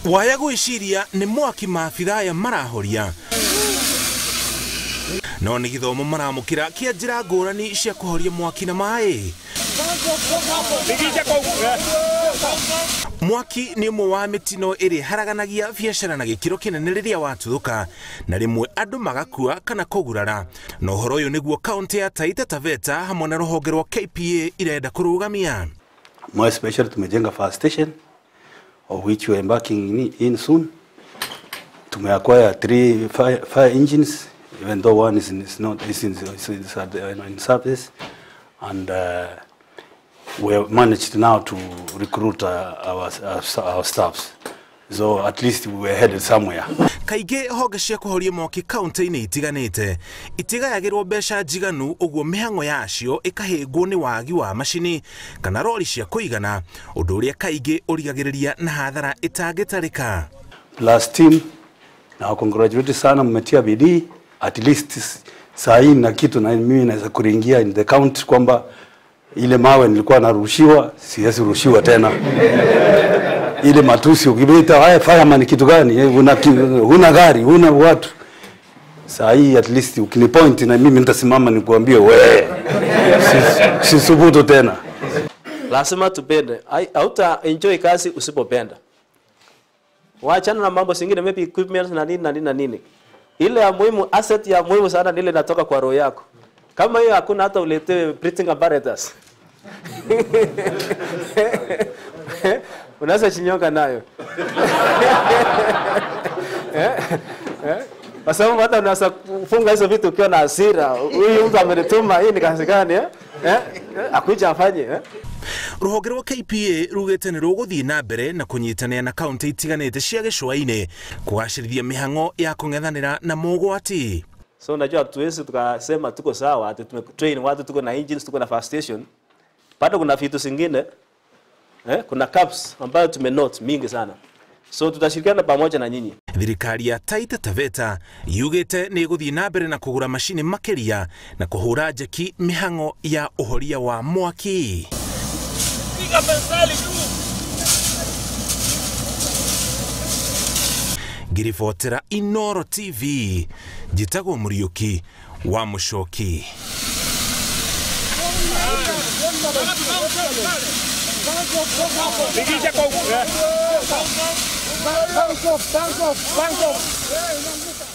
Waya gwĩciria nĩ mwaki maabithaa aya marahoria no nĩ gĩthomo maramũkĩra kĩa njĩra ngũrani cia kũhoria mwaki na maĩ. Mwaki nĩ ũmwe wa mĩtino ĩrĩa ĩharaganagia biacara na gĩkĩro kĩnene rĩrĩa watuthũka na rĩmwe andũ magakua kana kũgurara. Na ũhoro ũyũ nĩguo kaunti ya Taita Taveta hamwe na rũhonge rwa KPA irenda kũrũgamia. More especially tumejenga fire station of which we are embarking in soon. Tumeacquire 3 fire engines, even though one is in service, and we have managed now to recruit our staffs, so at least we were headed somewhere. Kaingĩ honge cia kũhoria mwaki kaunti-inĩ itiganĩte itigayagĩrwo mbeca njiganu, ũguo mĩhang'o yacio ĩkahĩngwo nĩ wagi wa macini kana rori cia kũigana, ũndũ ũrĩa kaingĩ ũrigagĩrĩria na hathara ĩtangĩtarĩka. Plus team, na congratulate sana, mmetia bidii. At least saa hii na kitu na mimi naweza kuringia in the count kwamba ile mawe nilikuwa narushiwa siwezi rushiwa tena. Ile matusi ukibita haya fireman kitu gani, huna gari, huna watu. Saa hii at least ukinipoint na mimi nitasimama nikuambie wewe sisubutu tena. Lazima tupende. Hauta enjoy kazi usipopenda. Waachana na mambo singine, maybe equipment na nini na nini na nini. Ile ya muhimu, asset ya muhimu sana ni ile inatoka kwa roho yako. Kama hiyo hakuna, hata uletewe breathing apparatus. Unaweza chinyonga nayo. Kwa sababu hata unaweza kufunga hizo vitu ukiwa na hasira. Huyu mtu amenituma, hii ni kazi gani eh? Akuja afanye eh? Rũhonge rwa KPA rugĩte nĩ rũgũthiĩ na mbere na kũnyitanĩra na kaunti itiganĩte cia gĩcũa-inĩ kũgacĩrithia mĩhang'o ya kũng'ethanĩra na mogwati. So unajua tuwezi tukasema tuko sawa ati tumetrain watu, tuko na engines, tuko na fire station. Bado kuna vitu zingine, kuna caps ambayo tumenote mingi sana. So tutashirikiana pamoja na nyinyi. Thirikari ya Taita Taveta yugĩte nĩ ĩgũthiĩ na mbere na kũgũra macini makĩria na kũhũra njeki mĩhang'o ya ũhoria wa mwaki. Ngiribotera Inooro TV, njĩtagwo Mũriũki wa Mũcoki. Bank off, bank off, bank off.